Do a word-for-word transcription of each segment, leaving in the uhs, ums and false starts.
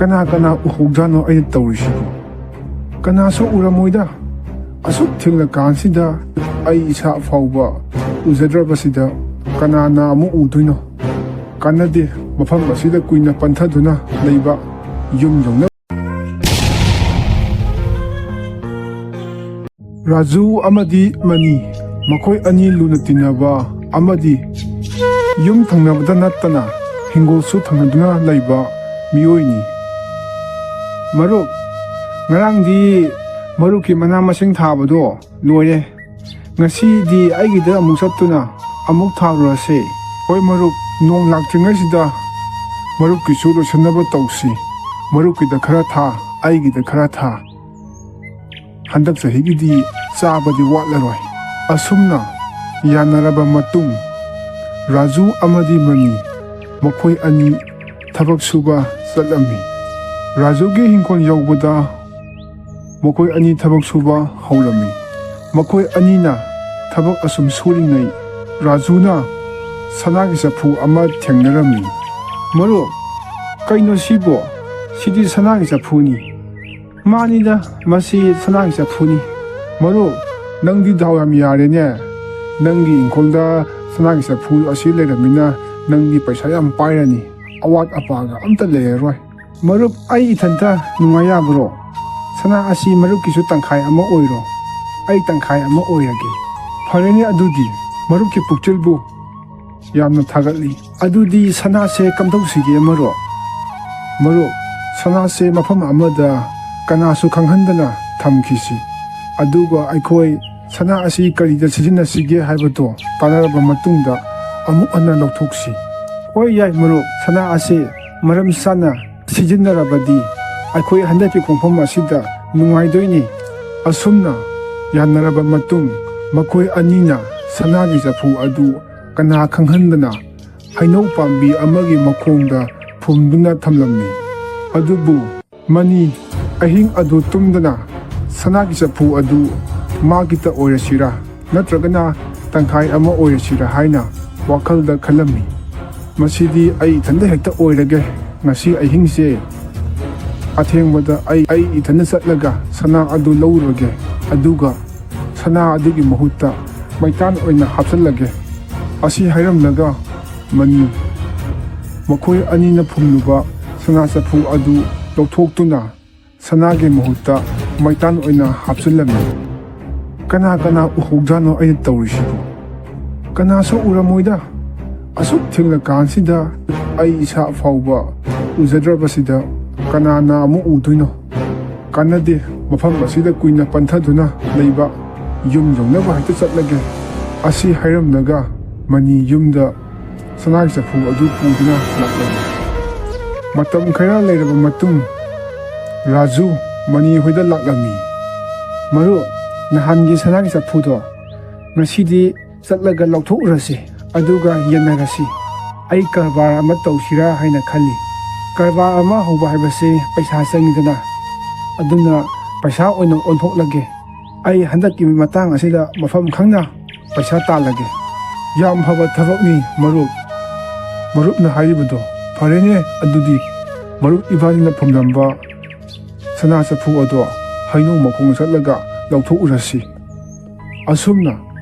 ꯀꯅꯥ ꯀꯅꯥ ꯎꯍꯧꯖꯥꯠꯅꯣ ꯑꯩꯅ ꯇꯧꯔꯤꯁꯤꯕꯨ? ꯀꯅꯥꯁꯨ ꯎꯔꯝꯃꯣꯏꯗ꯫ ꯑꯁꯨꯛ ꯊꯦꯡꯂꯀꯥꯟꯁꯤꯗ ꯑꯩ ꯏꯁꯥ ꯐꯥꯎꯕ ꯎꯖꯗ꯭ꯔꯕꯁꯤꯗ ꯀꯅꯥꯅ ꯑꯃꯨꯛ ꯎꯗꯣꯏꯅꯣ? ꯀꯥꯟꯅꯗꯦ, ꯃꯐꯝ ꯑꯁꯤꯗ ꯀꯨꯏꯅ ꯄꯟꯊꯗꯨꯅ ꯂꯩꯕ꯫ ꯌꯨꯝ ꯌꯧꯅ ꯔꯥꯖꯨ ꯑꯃꯗꯤ ꯃꯅꯤ, ꯃꯈꯣꯏ ꯑꯅꯤ ꯂꯨꯅ ꯇꯤꯟꯅꯕ ꯑꯃꯗꯤ ꯌꯨꯝ ꯊꯪꯅꯕꯗ ꯅꯠꯇꯅ ꯍꯤꯡꯒꯣꯜꯁꯨ ꯊꯪꯅꯗꯨꯅ ꯂꯩꯕ ꯃꯤꯑꯣꯏꯅꯤ꯫ ꯃꯔꯨꯞ, ꯉꯔꯥꯡꯗꯤ ꯃꯔꯨꯞꯀꯤ ꯃꯅꯥ ꯃꯁꯤꯡ ꯊꯥꯕꯗꯣ ꯂꯣꯏꯔꯦ꯫ ꯉꯁꯤꯗꯤ ꯑꯩꯒꯤꯗ ꯑꯃꯨꯛ ꯆꯠꯇꯨꯅ ꯑꯃꯨꯛ ꯊꯥꯔꯨꯔꯁꯦ꯫ ꯍꯣꯏ ꯃꯔꯨꯞ, ꯅꯣꯡ ꯂꯥꯛꯇ꯭ꯔꯤꯉꯩꯁꯤꯗ ꯃꯔꯨꯞꯀꯤꯁꯨ ꯂꯣꯏꯁꯤꯟꯅꯕ ꯇꯧꯁꯤ꯫ ꯃꯔꯨꯞꯀꯤꯗ ꯈꯔ ꯊꯥ, ꯑꯩꯒꯤꯗ ꯈꯔ ꯊꯥ꯫ ꯍꯟꯗꯛ ꯆꯍꯤꯒꯤꯗꯤ ꯆꯥꯕꯗꯤ ꯋꯥꯠꯂꯔꯣꯏ꯫ ꯑꯁꯨꯝꯅ ꯌꯥꯅꯔꯕ ꯃꯇꯨꯡ, ꯔꯥꯖꯨ ꯑꯃꯗꯤ ꯃꯅꯤ ꯃꯈꯣꯏ ꯑꯅꯤ ꯊꯕꯛ ꯁꯨꯕ ꯆꯠꯂꯝꯃꯤ꯫ ꯔꯥꯖꯨꯒꯤ ꯍꯤꯡꯈꯣꯜ ꯌꯧꯕꯗ ꯃꯈꯣꯏ ꯑꯅꯤ ꯊꯕꯛ ꯁꯨꯕ ꯍꯧꯔꯝꯃꯤ꯫ ꯃꯈꯣꯏ ꯑꯅꯤꯅ ꯊꯕꯛ ꯑꯁꯨꯝ ꯁꯨꯔꯤꯉꯩ ꯔꯥꯖꯨꯅ ꯁꯅꯥꯒꯤ ꯆꯐꯨ ꯑꯃ ꯊꯦꯡꯅꯔꯝꯃꯤ꯫ "ꯃꯔꯨꯞ, ꯀꯩꯅꯣ ꯁꯤꯕꯣ? ꯁꯤꯗꯤ ꯁꯅꯥꯒꯤ ꯆꯐꯨꯅꯤ꯫" "ꯃꯥꯅꯤꯗ, ꯃꯁꯤ ꯁꯅꯥꯒꯤ ꯆꯐꯨꯅꯤ꯫" "ꯃꯔꯨꯞ, ꯅꯪꯗꯤ ꯗꯥꯎ ꯌꯥꯝ ꯌꯥꯔꯦꯅꯦ꯫ ꯅꯪꯒꯤ ꯏꯪꯈꯣꯜꯗ ꯁꯅꯥꯒꯤ ꯆꯐꯨ ꯑꯁꯤ ꯂꯩꯔꯝꯃꯤꯅ ꯅꯪꯗꯤ ꯄꯩꯁꯥ ꯌꯥꯝ ꯄꯥꯏꯔꯅꯤ꯫ ꯑꯋꯥꯠ ꯑꯄꯥꯒ ꯑꯝꯇ ꯂꯩꯔꯔꯣꯏ꯫" "ꯃꯔꯨꯞ, ꯑꯩ ꯏꯊꯟꯇ ꯅꯨꯡꯉꯥꯏ ꯌꯥꯕ꯭ꯔꯣ? ꯁꯅꯥ ꯑꯁꯤ ꯃꯔꯨꯞꯀꯤꯁꯨ ꯇꯪꯈꯥꯏ ꯑꯃ ꯑꯣꯏꯔꯣ, ꯑꯩ ꯇꯪꯈꯥꯏ ꯑꯃ ꯑꯣꯏꯔꯒꯦ꯫" "ꯐꯔꯦꯅꯦ, ꯑꯗꯨꯗꯤ ꯃꯔꯨꯞꯀꯤ ꯄꯨꯛꯆꯦꯜꯕꯨ ꯌꯥꯝꯅ ꯊꯥꯒꯠꯂꯤ꯫ ꯑꯗꯨꯗꯤ ꯁꯅꯥꯁꯦ ꯀꯝꯗꯧꯁꯤꯒꯦ ꯃꯔꯨꯞ?" "ꯃꯔꯨꯞ, ꯁꯅꯥꯁꯦ ꯃꯐꯝ ꯑꯃꯗ ꯀꯅꯥꯁꯨ ꯈꯪꯍꯟꯗꯅ ꯊꯝꯈꯤꯁꯤ꯫ ꯑꯗꯨꯒ ꯑꯩꯈꯣꯏ ꯁꯅꯥ ꯑꯁꯤ ꯀꯔꯤꯗ ꯁꯤꯖꯤꯟꯅꯁꯤꯒꯦ ꯍꯥꯏꯕꯗꯣ ꯇꯥꯟꯅꯔꯕ ꯃꯇꯨꯡꯗ ꯑꯃꯨꯛ ꯍꯟꯅ ꯂꯧꯊꯣꯛꯁꯤ꯫" "ꯍꯣꯏ, ꯌꯥꯏ ꯃꯔꯨꯞ, ꯁꯅꯥ ꯑꯁꯤ ꯃꯔꯝ ꯆꯥꯅ ꯁꯤꯖꯤꯟꯅꯔꯕꯗꯤ ꯑꯩꯈꯣꯏ ꯍꯟꯗꯛꯀꯤ ꯈꯣꯡꯐꯝ ꯑꯁꯤꯗ ꯅꯨꯡꯉꯥꯏꯗꯣꯏꯅꯤ꯫" ꯑꯁꯨꯝꯅ ꯌꯥꯅꯔꯕ ꯃꯇꯨꯡ ꯃꯈꯣꯏ ꯑꯅꯤꯅ ꯁꯅꯥꯒꯤ ꯆꯐꯨ ꯑꯗꯨ ꯀꯅꯥ ꯈꯪꯍꯟꯗꯅ ꯍꯩꯅꯧ ꯄꯥꯝꯕꯤ ꯑꯃꯒꯤ ꯃꯈꯣꯡꯗ ꯐꯨꯝꯗꯨꯅ ꯊꯝꯂꯝꯃꯤ꯫ ꯑꯗꯨꯕꯨ ꯃꯅꯤ ꯑꯍꯤꯡ ꯑꯗꯨ ꯇꯨꯝꯗꯅ ꯁꯅꯥꯒꯤ ꯆꯐꯨ ꯑꯗꯨ ꯃꯥꯒꯤꯇ ꯑꯣꯏꯔꯁꯤꯔꯥ ꯅꯠꯇ꯭ꯔꯒꯅ ꯇꯪꯈꯥꯏ ꯑꯃ ꯑꯣꯏꯔꯁꯤꯔꯥ ꯍꯥꯏꯅ ꯋꯥꯈꯜꯗ ꯈꯜꯂꯝꯃꯤ꯫ "ꯃꯁꯤꯗꯤ ꯑꯩ ꯏꯊꯟꯗ ꯍꯦꯛꯇ ꯑꯣꯏꯔꯒꯦ꯫ ꯉꯁꯤ ꯑꯍꯤꯡꯁꯦ ꯑꯊꯦꯡꯕꯗ ꯑꯩ, ꯑꯩ ꯏꯊꯟꯗ ꯆꯠꯂꯒ ꯁꯅꯥ ꯑꯗꯨ ꯂꯧꯔꯨꯔꯒꯦ, ꯑꯗꯨꯒ ꯁꯅꯥ ꯑꯗꯨꯒꯤ ꯃꯍꯨꯠꯇ ꯃꯩꯇꯥꯟ ꯑꯣꯏꯅ ꯍꯥꯞꯆꯤꯜꯂꯒꯦ꯫ ꯑꯁꯤ ꯍꯥꯏꯔꯝꯂꯒ ꯃꯅꯤ, ꯃꯈꯣꯏ ꯑꯅꯤꯅ ꯐꯨꯝꯂꯨꯕ ꯁꯅꯥ ꯆꯐꯨ ꯑꯗꯨ ꯂꯧꯊꯣꯛꯇꯨꯅ ꯁꯅꯥꯒꯤ ꯃꯍꯨꯠꯇ ꯃꯩꯇꯥꯟ ꯑꯣꯏꯅ ꯍꯥꯞꯆꯤꯜꯂꯝꯃꯤ꯫ ꯀꯅꯥ ꯀꯅꯥ ꯎꯍꯧꯖꯥꯠꯅꯣ ꯑꯩꯅ ꯇꯧꯔꯤꯁꯤꯕꯨ? ꯀꯅꯥꯁꯨ ꯎꯔꯝꯃꯣꯏꯗ꯫ ꯑꯁꯨꯛ ꯊꯦꯡꯂꯀꯥꯟꯁꯤꯗ ꯑꯩ ꯏꯁꯥ ꯐꯥꯎꯕ ꯎꯖꯗ꯭ꯔꯕꯁꯤꯗ ꯀꯅꯥꯅ ꯑꯃꯨꯛ ꯎꯗꯣꯏꯅꯣ? ꯀꯥꯟꯅꯗꯦ, ꯃꯐꯝ ꯑꯁꯤꯗ ꯀꯨꯏꯅ ꯄꯟꯊꯗꯨꯅ ꯂꯩꯕ, ꯌꯨꯝ ꯌꯧꯅꯕ ꯍꯦꯛꯇ ꯆꯠꯂꯒꯦ꯫ ꯑꯁꯤ ꯍꯥꯏꯔꯝꯂꯒ ꯃꯅꯤ ꯌꯨꯝꯗ ꯁꯅꯥꯒꯤ ꯆꯐꯨ ꯑꯗꯨ ꯄꯨꯗꯨꯅ ꯂꯥꯛꯂꯝꯃꯤ꯫ ꯃꯇꯝ ꯈꯔ ꯂꯩꯔꯕ ꯃꯇꯨꯡ, ꯔꯥꯖꯨ ꯃꯅꯤ ꯍꯣꯏꯗ ꯂꯥꯛꯂꯝꯃꯤ꯫ "ꯃꯔꯨꯞ, ꯅꯍꯥꯟꯒꯤ ꯁꯅꯥꯒꯤ ꯆꯐꯨꯗꯣ ꯉꯁꯤꯗꯤ ꯆꯠꯂꯒ ꯂꯧꯊꯣꯛꯎꯔꯁꯤ, ꯑꯗꯨꯒ ꯌꯦꯟꯅꯔꯁꯤ꯫ ꯑꯩ ꯀꯔꯕꯥꯔ ꯑꯃ ꯇꯧꯁꯤꯔꯥ ꯍꯥꯏꯅ ꯈꯜꯂꯤ꯫ ꯀꯔꯕꯥꯔ ꯑꯃ ꯍꯧꯕ ꯍꯥꯏꯕꯁꯤ ꯄꯩꯁꯥ ꯆꯪꯉꯤꯗꯅ, ꯑꯗꯨꯅ ꯄꯩꯁꯥ ꯑꯣꯏꯅ ꯑꯣꯟꯊꯣꯛꯂꯒꯦ꯫ ꯑꯩ ꯍꯟꯗꯛꯀꯤ ꯃꯇꯥꯡ ꯑꯁꯤꯗ ꯃꯐꯝ ꯈꯪꯅ ꯄꯩꯁꯥ ꯇꯥꯜꯂꯒꯦ꯫" "ꯌꯥꯝ ꯐꯕ ꯊꯕꯛꯅꯤ ꯃꯔꯨꯞ, ꯃꯔꯨꯞꯅ ꯍꯥꯏꯔꯤꯕꯗꯣ꯫ ꯐꯔꯦꯅꯦ, ꯑꯗꯨꯗꯤ ꯃꯔꯨꯞ ꯏꯕꯥꯅꯤꯅ ꯐꯨꯝꯂꯝꯕ ꯁꯅꯥ ꯆꯐꯨ ꯑꯗꯣ ꯍꯩꯅꯧ ꯃꯈꯣꯡ ꯆꯠꯂꯒ ꯂꯧꯊꯣꯛꯎꯔꯁꯤ꯫" ꯑꯁꯨꯝꯅ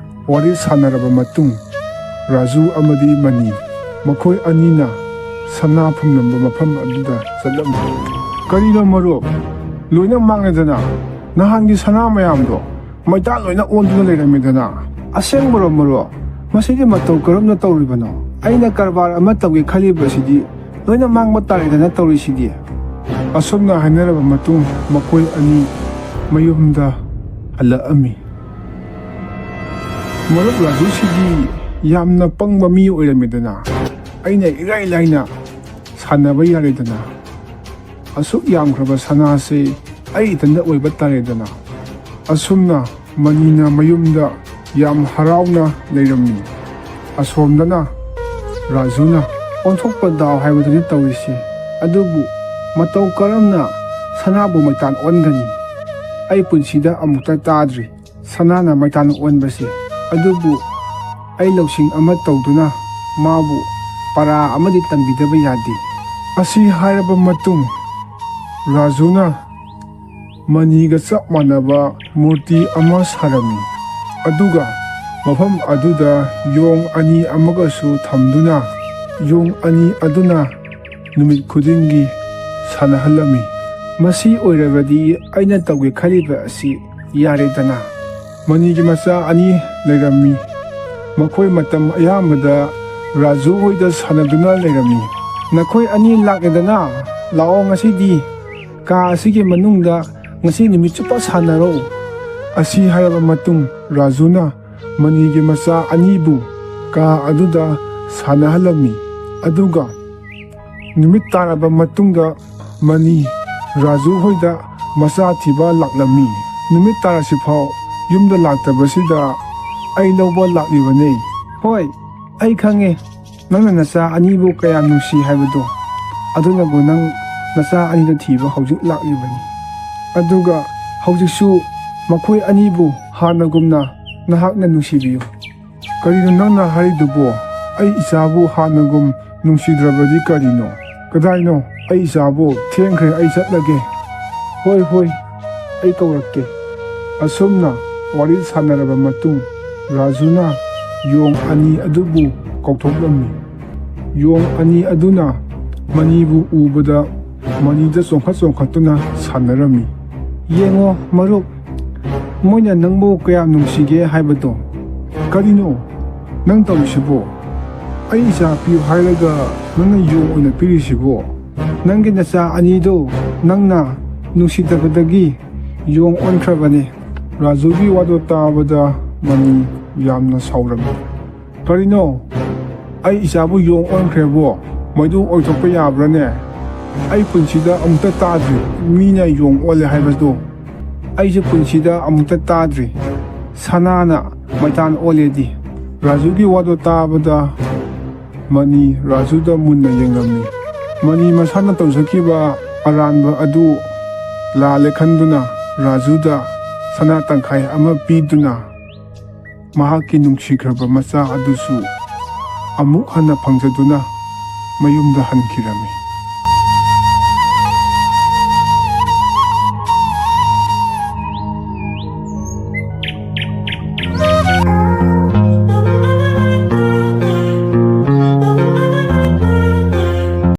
ꯋꯥꯔꯤ ꯁꯥꯟꯅꯔꯕ ꯃꯇꯨꯡ, ꯔꯥꯖꯨ ꯑꯃꯗꯤ ꯃꯅꯤ ꯃꯈꯣꯏ ꯑꯅꯤꯅ ꯁꯅꯥ ꯐꯨꯝꯂꯝꯕ ꯃꯐꯝ ꯑꯗꯨꯗ ꯆꯠꯂꯝꯃꯤ꯫ "ꯀꯔꯤꯅꯣ ꯃꯔꯨꯞ, ꯂꯣꯏꯅ ꯃꯥꯡꯂꯦꯗꯅ? ꯅꯍꯥꯟꯒꯤ ꯁꯅꯥ ꯃꯌꯥꯝꯗꯣ ꯃꯩꯇꯥꯟ ꯂꯣꯏꯅ ꯑꯣꯟꯗꯨꯅ ꯂꯩꯔꯝꯃꯤꯗꯅ꯫ ꯑꯁꯦꯡꯕꯔꯣ ꯃꯔꯨꯞ? ꯃꯁꯤꯗꯤ ꯃꯇꯧ ꯀꯔꯝꯅ ꯇꯧꯔꯤꯕꯅꯣ? ꯑꯩꯅ ꯀꯔꯕꯥꯔ ꯑꯃ ꯇꯧꯒꯦ ꯈꯜꯂꯤꯕꯁꯤꯗꯤ ꯂꯣꯏꯅ ꯃꯥꯡꯕ ꯇꯥꯔꯦꯗꯅ ꯇꯧꯔꯤꯁꯤꯗꯤ꯫" ꯑꯁꯨꯝꯅ ꯍꯥꯏꯅꯔꯕ ꯃꯇꯨꯡ ꯃꯈꯣꯏ ꯑꯅꯤ ꯃꯌꯨꯝꯗ ꯍꯜꯂꯛꯑꯝꯃꯤ꯫ "ꯃꯔꯨꯞ ꯔꯥꯖꯨꯁꯤꯗꯤ ꯌꯥꯝꯅ ꯄꯪꯕ ꯃꯤ ꯑꯣꯏꯔꯝꯃꯦꯗꯅ꯫ ꯑꯩꯅ ꯏꯔꯥꯏ ꯂꯥꯏꯅ ꯁꯥꯟꯅꯕ ꯌꯥꯔꯦꯗꯅ꯫ ꯑꯁꯨꯛ ꯌꯥꯝꯈ꯭ꯔꯕ ꯁꯅꯥꯁꯤ ꯑꯩ ꯏꯊꯟꯗ ꯑꯣꯏꯕ ꯇꯥꯔꯦꯗꯅ꯫" ꯑꯁꯨꯝꯅ ꯃꯅꯤꯅ ꯃꯌꯨꯝꯗ ꯌꯥꯝ ꯍꯔꯥꯎꯅ ꯂꯩꯔꯝꯃꯤ꯫ ꯑꯁꯣꯝꯗꯅ ꯔꯥꯖꯨꯅ, "ꯑꯣꯟꯊꯣꯛꯄ ꯗꯥꯎ ꯍꯥꯏꯕꯗꯨꯅꯤ ꯇꯧꯔꯤꯁꯤ꯫ ꯑꯗꯨꯕꯨ ꯃꯇꯧ ꯀꯔꯝꯅ ꯁꯅꯥꯕꯨ ꯃꯩꯇꯥꯟ ꯑꯣꯟꯒꯅꯤ? ꯑꯩ ꯄꯨꯟꯁꯤꯗ ꯑꯃꯨꯛꯇ ꯇꯥꯗ꯭ꯔꯤ ꯁꯅꯥꯅ ꯃꯩꯇꯥꯟ ꯑꯣꯟꯕꯁꯤ꯫ ꯑꯗꯨꯕꯨ ꯑꯩ ꯂꯧꯁꯤꯡ ꯑꯃ ꯇꯧꯗꯨꯅ ꯃꯥꯕꯨ ꯄꯔꯥ ꯑꯃꯗꯤ ꯇꯝꯕꯤꯗꯕ ꯌꯥꯗꯦ꯫" ꯑꯁꯤ ꯍꯥꯏꯔꯕ ꯃꯇꯨꯡ ꯔꯥꯖꯨꯅ ꯃꯅꯤꯒ ꯆꯞ ꯃꯥꯟꯅꯕ ꯃꯨꯔꯇꯤ ꯑꯃ ꯁꯥꯔꯝꯃꯤ꯫ ꯑꯗꯨꯒ ꯃꯐꯝ ꯑꯗꯨꯗ ꯌꯣꯡ ꯑꯅꯤ ꯑꯃꯒꯁꯨ ꯊꯝꯗꯨꯅ ꯌꯣꯡ ꯑꯅꯤ ꯑꯗꯨꯅ ꯅꯨꯃꯤꯠ ꯈꯨꯗꯤꯡꯒꯤ ꯁꯥꯟꯅꯍꯜꯂꯝꯃꯤ꯫ "ꯃꯁꯤ ꯑꯣꯏꯔꯕꯗꯤ ꯑꯩꯅ ꯇꯧꯒꯦ ꯈꯜꯂꯤꯕ ꯑꯁꯤ ꯌꯥꯔꯦꯗꯅ?" ꯃꯅꯤꯒꯤ ꯃꯆꯥ ꯑꯅꯤ ꯂꯩꯔꯝꯃꯤ꯫ ꯃꯈꯣꯏ ꯃꯇꯝ ꯑꯌꯥꯝꯕꯗ ꯔꯥꯖꯨ ꯍꯣꯏꯗ ꯁꯥꯟꯅꯗꯨꯅ ꯂꯩꯔꯝꯃꯤ꯫ "ꯅꯈꯣꯏ ꯑꯅꯤ ꯂꯥꯛꯂꯦꯗꯅ, ꯂꯥꯛꯑꯣ, ꯉꯁꯤꯗꯤ ꯀꯥ ꯑꯁꯤꯒꯤ ꯃꯅꯨꯡꯗ ꯉꯁꯤ ꯅꯨꯃꯤꯠ ꯆꯨꯞꯄ ꯁꯥꯟꯅꯔꯣ"꯫ ꯑꯁꯤ ꯍꯥꯏꯔꯕ ꯃꯇꯨꯡ ꯔꯥꯖꯨꯅ ꯃꯅꯤꯒꯤ ꯃꯆꯥ ꯑꯅꯤꯕꯨ ꯀꯥ ꯑꯗꯨꯗ ꯁꯥꯟꯅꯍꯜꯂꯝꯃꯤ꯫ ꯑꯗꯨꯒ ꯅꯨꯃꯤꯠ ꯇꯥꯔꯕ ꯃꯇꯨꯡꯗ ꯃꯅꯤ ꯔꯥꯖꯨ ꯍꯣꯏꯗ ꯃꯆꯥ ꯊꯤꯕ ꯂꯥꯛꯂꯝꯃꯤ꯫ "ꯅꯨꯃꯤꯠ ꯇꯥꯔꯁꯤꯐꯥꯎ ꯌꯨꯝꯗ ꯂꯥꯛꯇꯕꯁꯤꯗ ꯑꯩ ꯂꯧꯕ ꯂꯥꯛꯂꯤꯕꯅꯦ"꯫ "ꯍꯣꯏ, ꯑꯩ ꯈꯪꯉꯦ ꯅꯪꯅ ꯅꯆꯥ ꯑꯅꯤꯕꯨ ꯀꯌꯥꯝ ꯅꯨꯡꯁꯤ ꯍꯥꯏꯕꯗꯣ꯫ ꯑꯗꯨꯅꯕꯨ ꯅꯪ ꯅꯆꯥ ꯑꯅꯤꯗꯨ ꯊꯤꯕ ꯍꯧꯖꯤꯛ ꯂꯥꯛꯂꯤꯕꯅꯤ꯫ ꯑꯗꯨꯒ ꯍꯧꯖꯤꯛꯁꯨ ꯃꯈꯣꯏ ꯑꯅꯤꯕꯨ ꯍꯥꯟꯅꯒꯨꯝꯅ ꯅꯍꯥꯛꯅ ꯅꯨꯡꯁꯤꯕꯤꯌꯨ"꯫ "ꯀꯔꯤꯅꯣ ꯅꯪꯅ ꯍꯥꯏꯔꯤꯗꯨꯕꯣ? ꯑꯩ ꯏꯆꯥꯕꯨ ꯍꯥꯟꯅꯒꯨꯝ ꯅꯨꯡꯁꯤꯗ꯭ꯔꯕꯗꯤ ꯀꯔꯤꯅꯣ? ꯀꯗꯥꯏꯅꯣ ꯑꯩ ꯏꯆꯥꯕꯨ? ꯊꯦꯡꯈ꯭ꯔꯦ, ꯑꯩ ꯆꯠꯂꯒꯦ"꯫ "ꯍꯣꯏ, ꯍꯣꯏ, ꯑꯩ ꯀꯧꯔꯛꯀꯦ"꯫ ꯑꯁꯨꯝꯅ ꯋꯥꯔꯤ ꯁꯥꯟꯅꯔꯕ ꯃꯇꯨꯡ ꯔꯥꯖꯨꯅ ꯌꯣꯡ ꯑꯅꯤ ꯑꯗꯨꯕꯨ ꯀꯧꯊꯣꯛꯂꯝꯃꯤ꯫ ꯌꯣꯡ ꯑꯅꯤ ꯑꯗꯨꯅ ꯃꯅꯤꯕꯨ ꯎꯕꯗ ꯃꯅꯤꯗ ꯆꯣꯡꯈꯠ ꯆꯣꯡꯈꯠꯇꯨꯅ ꯁꯥꯟꯅꯔꯝꯃꯤ꯫ "ꯌꯦꯡꯉꯣ ꯃꯔꯨꯞ, ꯃꯣꯏꯅ ꯅꯪꯕꯨ ꯀꯌꯥꯝ ꯅꯨꯡꯁꯤꯒꯦ ꯍꯥꯏꯕꯗꯣ"꯫ "ꯀꯔꯤꯅꯣ ꯅꯪ ꯇꯧꯔꯤꯁꯤꯕꯣ? ꯑꯩ ꯏꯆꯥ ꯄꯤꯌꯨ ꯍꯥꯏꯔꯒ ꯅꯪꯅ ꯌꯣꯡ ꯑꯣꯏꯅ ꯄꯤꯔꯤꯁꯤꯕꯣ? ꯅꯪꯒꯤ ꯅꯆꯥ ꯑꯅꯤꯗꯣ ꯅꯪꯅ ꯅꯨꯡꯁꯤꯗꯕꯗꯒꯤ ꯌꯣꯡ ꯑꯣꯟꯈ꯭ꯔꯕꯅꯦ"꯫ ꯔꯥꯖꯨꯒꯤ ꯋꯥꯗꯣ ꯇꯥꯕꯗ ꯃꯅꯤ ꯌꯥꯝꯅ ꯁꯥꯎꯔꯝꯃꯤ꯫ "ꯀꯔꯤꯅꯣ? ꯑꯩ ꯏꯆꯥꯕꯨ ꯌꯣꯡ ꯑꯣꯟꯈ꯭ꯔꯦꯕꯣ? ꯃꯗꯨ ꯑꯣꯏꯊꯣꯛꯄ ꯌꯥꯕ꯭ꯔꯥꯅꯦ? ꯑꯩ ꯄꯨꯟꯁꯤꯗ ꯑꯃꯨꯛꯇ ꯇꯥꯗ꯭ꯔꯤ ꯃꯤꯅ ꯌꯣꯡ ꯑꯣꯜꯂꯦ ꯍꯥꯏꯕꯗꯣ꯫ ꯑꯩꯁꯨ ꯄꯨꯟꯁꯤꯗ ꯑꯃꯨꯛꯇ ꯇꯥꯗ꯭ꯔꯤ ꯁꯅꯥꯅ ꯃꯩꯇꯥꯟ ꯑꯣꯜꯂꯦꯗꯤ"꯫ ꯔꯥꯖꯨꯒꯤ ꯋꯥꯗꯣ ꯇꯥꯕꯗ ꯃꯅꯤ ꯔꯥꯖꯨꯗ ꯃꯨꯟꯅ ꯌꯦꯡꯂꯝꯃꯤ꯫ ꯃꯅꯤ ꯃꯁꯥꯅ ꯇꯧꯖꯈꯤꯕ ꯑꯔꯥꯟꯕ ꯑꯗꯨ ꯂꯥꯜꯂꯦ ꯈꯟꯗꯨꯅ ꯔꯥꯖꯨꯗ ꯁꯅꯥ ꯇꯪꯈꯥꯏ ꯑꯃ ꯄꯤꯗꯨꯅ ꯃꯍꯥꯛꯀꯤ ꯅꯨꯡꯁꯤꯈ꯭ꯔꯕ ꯃꯆꯥ ꯑꯗꯨꯁꯨ ꯑꯃꯨꯛ ꯍꯟꯅ ꯐꯪꯖꯗꯨꯅ ꯃꯌꯨꯝꯗ ꯍꯟꯈꯤꯔꯝꯃꯤ꯫